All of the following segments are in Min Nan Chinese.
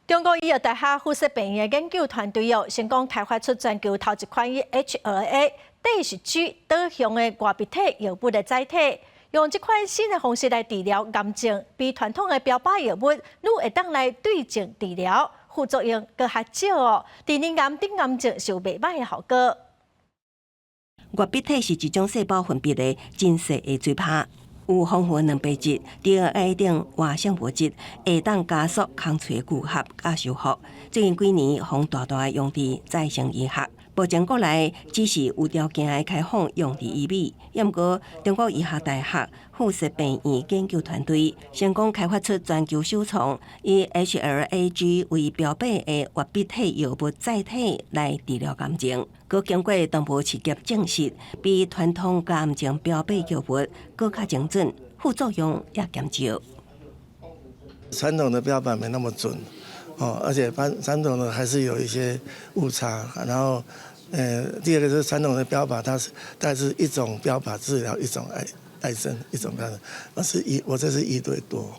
中國醫藥大學附設病院的研究團隊哦，成功開發出全球頭一款以 HLA 第 G 導向的外泌體藥物的載體，用這款新的方式來治療癌症，比傳統的標靶藥物愈會當來對症治療，副作用閣較少哦。佇乳癌等癌症是有袂䆀的效果。外泌體是一種細胞分泌的真細的水泡。有豐富的蛋白質、DNA 等活性物質，會當加速空喙的愈合佮修復。最近幾年，予大大用佇再生醫學。目前國內只是有條件的開放用佇醫美，毋過中國醫學大學附設病院研究團隊成功開發出全球首創以 HLA-G 為標靶的外泌體藥物載體來治療癌症。閣經過動物試驗證實，比傳統癌症標靶藥物閣較精準，副作用也減少。傳統的標靶沒那麼準，哦，而且傳統的還是有一些誤差。然後，第二個就是傳統的標靶，它是一種標靶治療一種癌症，一種標靶，而是一我這是一對多。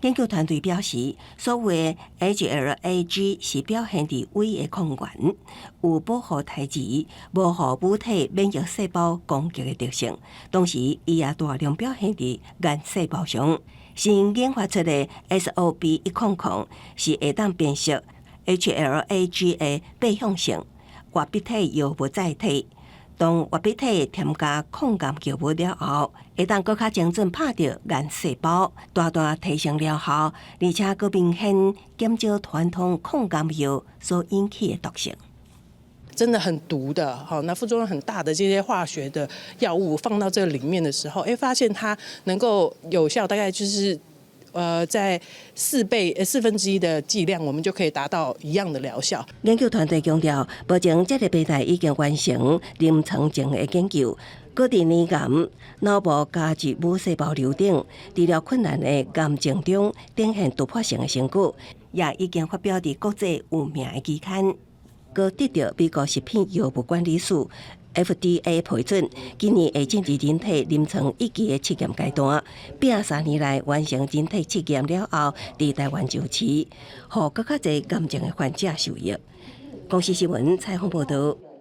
研究團隊表示，所謂 HLA-G 是表現佇胃的抗原，有保護胎兒、無予母體免疫細胞攻擊的特性，同時伊也大量表現佇癌細胞上。新研發出的 SOB 100是會當辨識 HLA-G 的靶向性外泌體藥物載體。當外泌體添加抗癌藥物了後，會當閣較精準拍著癌細胞，大大提升療效，而且閣明顯減少傳統抗癌藥所引起的毒性。真的很毒的，好，那副作用很大的這些化學的藥物放到這裡面的時候，哎，發現它能夠有效，大概就是，在4倍、1/4的劑量，我們就可以達到一樣的療效。研究團隊強調，目前這個平台已經完成臨床前的研究，閣佇乳癌、腦部膠質母細胞瘤等治療困難的癌症中展現突破性的成果，也已經發表佇國際有名的期刊，閣得到美國食品藥物管理署 FDA 批准，今年會進入人體臨床一期的試驗階段，拼3年內完成人體試驗了後，佇台灣上市，予閣較濟癌症的患者受益。公視新聞採訪報導。